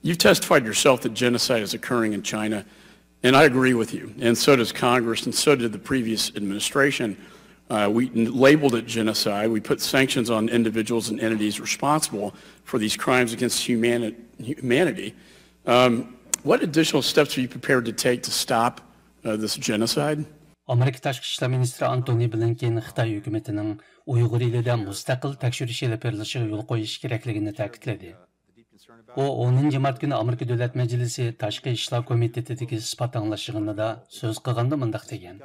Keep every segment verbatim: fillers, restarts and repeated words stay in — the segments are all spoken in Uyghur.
You've testified yourself that genocide is occurring in China, and I agree with you, and so does Congress, and so did the previous administration. Uh, we n- labeled it genocide. We put sanctions on individuals and entities responsible for these crimes against humani- humanity. Um, what additional steps are you prepared to take to stop uh, this genocide? ئامېرىكا تاشقى ئىشلار مىنىستىرى ئانتونى بلىنكېن خىتاي ھۆكۈمىتىنىڭ ئۇيغۇر ئېلىدە مۇستەقىل تەكشۈرۈش ئېلىپ بېرىلىشىغا يول قويۇش كېرەكلىكىنى تەكىتلىدى. ئۇ ئونىنچى مارت كۈنى ئامېرىكا دۆلەت مەجلىسى تاشقى ئىشلار كومىتېتىدىكى ئىسپات ئاڭلاشلىغىنىدا سۆز قىلغاندا مۇنداق دېگەن: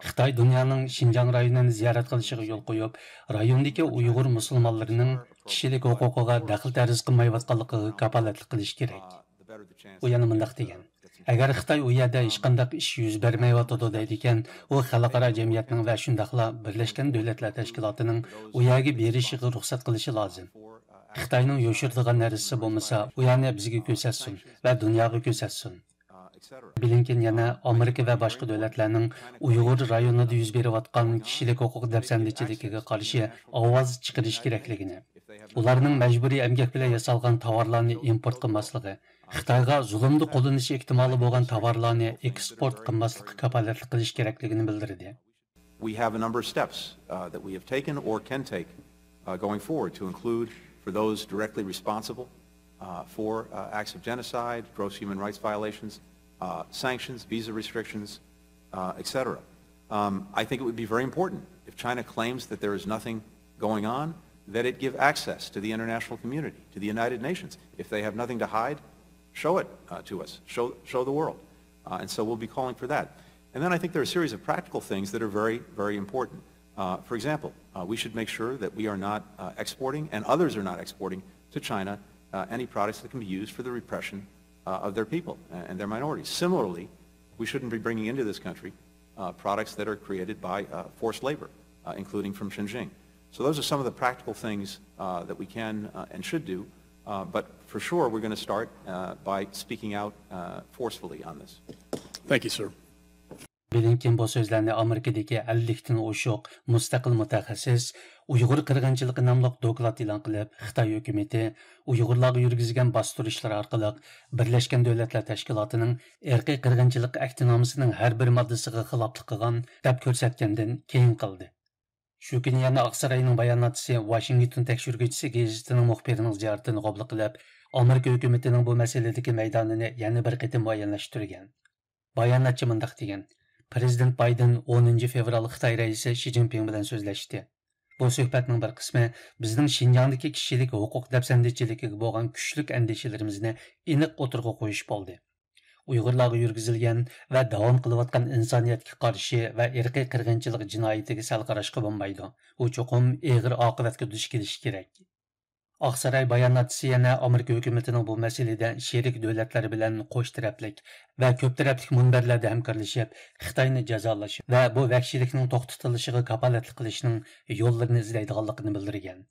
خىتاي دۇنيانىڭ شىنجاڭ رايونىنى زىيارەت قىلىشىغا يول قويۇپ، رايوندىكى ئۇيغۇر مۇسۇلمانلىرىنىڭ كىشىلىك ھوقۇقىغا دەخلى تەرۇز قىلمايۋاتقانلىقىغا كاپالەتلىك قىلىشى كېرەك. ئۇ يەنە مۇنداق دېگەن: ئەگەر خىتاي ئۇ يەردە ھېچقانداق ئىش يۈز بەرمەيۋاتىدۇ دەيدىكەن، ئۇ خەلقئارا جەمئىيەتنىڭ ۋە شۇنداقلا بىرلەشكەن دۆلەتلەر تەشكىلاتىنىڭ ئۇ يەرگە بېرىشىغا رۇخسەت قىلىشى لازىم. خىتاينىڭ يوشۇرىدىغان نەرسىسى بولمىسا، ئۇ يەرنى بىزگە كۆرسەتسۇن ۋە دۇنياغا كۆرسەتسۇن. بلىنكېن يەنە ئامېرىكا ۋە باشقا دۆلەتلەرنىڭ ئۇيغۇر رايونىدا يۈز بېرىۋاتقان كىشىلىك ھوقۇق دەپسەندىچىلىكىگە قارشى ئاۋاز چىقىرىش كېرەكلىكىنى، ئۇلارنىڭ مەجبۇرىي ئەمگەك بىلەن ياسالغان تاۋارلارنى ئىمپورت قىلماسلىقى، خىتايغا زۇلۇمدا قوللىنىش ئېھتىمالى بولغان تاۋارلارنى ئېكسپورت قىلماسلىققا كاپالەتلىك قىلىش كېرەكلىكىنى بىلدۈردى. We have a number of steps uh, that we have taken or can take uh, going forward to include for those directly responsible uh, for uh, acts of genocide, gross human rights violations, uh, sanctions, visa restrictions, uh, et cetera. Um, I think it would be very important if China claims that there is nothing going on, that it give access to the international community, to the United Nations. If they have nothing to hide, show it uh, to us, show, show the world. Uh, and so we'll be calling for that. And then I think there are a series of practical things that are very, very important. Uh, for example, uh, we should make sure that we are not uh, exporting, and others are not exporting to China, uh, any products that can be used for the repression uh, of their people and, and their minorities. Similarly, we shouldn't be bringing into this country uh, products that are created by uh, forced labor, uh, including from Xinjiang. So those are some of the practical things uh, that we can uh, and should do. Uh, but for sure, we're going to start uh, by speaking out uh, forcefully on this. Thank you, sir. بلىنكېن بۇ سۆزلەرنى ئامېرىكىدىكى ئەللىكتىن ئوشۇق مۇستەقىل مۇتەخەسسىس ئۇيغۇر قىرغىنچىلىقى ناملىق دوكلات ئېلان قىلىپ، خىتاي ھۆكۈمىتى ئۇيغۇرلارغا يۈرگۈزگەن باستۇرۇشلىرى ئارقىلىق بىرلەشكەن دۆلەتلەر تەشكىلاتىنىڭ ئىرقىي قىرغىنچىلىق ئەھدىنامىسىنىڭ ھەر بىر ماددىسىغا خىلاپلىق قىلغان دەپ كۆرسەتكەندىن كېيىن قىلدى. شۇ كۈنى يەنە ئاقساراينىڭ باياناتچىسى ۋاشىنگتون تەكشۈرگۈچىسى گېزىتىنىڭ مۇخبىرىنىڭ زىيارىتىنى قوبۇل قىلىپ، ئامېرىكا ھۆكۈمىتىنىڭ بۇ مەسىلىدىكى مەيدانىنى يەنە بىر قېتىم مۇئەييەنلەشتۈرگەن. باياناتچى مۇنداق دېگەن: پىرېزىدېنت بايدېن ئونىنچى فېۋرال خىتاي رەئىسى شى جىنپىڭ بىلەن سۆزلەشتى. بۇ سۆھبەتنىڭ بىر قىسمى بىزنىڭ شىنجاڭدىكى كىشىلىك ھوقۇق دەپسەندىچىلىكىگە بولغان كۈچلۈك ئەندىشىلىرىمىزنى ئېنىق ئوتتۇرىغا قويۇش بولدى. ئۇيغۇرلارغا يۈرگۈزۈلگەن ۋە داۋام قىلىۋاتقان ئىنسانىيەتكە قارشى ۋە ئىرقىي قىرغىنچىلىق جىنايىتىگە سەل قاراشقا بولمايدۇ. ئۇ چوقۇم ئېغىر ئاقىۋەتكە دۇچ كېلىشى كېرەك. ئاقساراي باياناتچىسى يەنە ئامېرىكا ھۆكۈمىتىنىڭ بۇ مەسىلىدە شېرىك دۆلەتلەر بىلەن قوش تەرەپلىك ۋە كۆپ تەرەپلىك مۇنبەرلەردە ھەمكارلىشىپ، خىتاينى جازالاش ۋە بۇ ۋەھشىيلىكنىڭ توختىتىلىشىغا كاپالەتلىك قىلىشنىڭ يوللىرىنى ئىزدەيدىغانلىقىنى بىلدۈرگەن.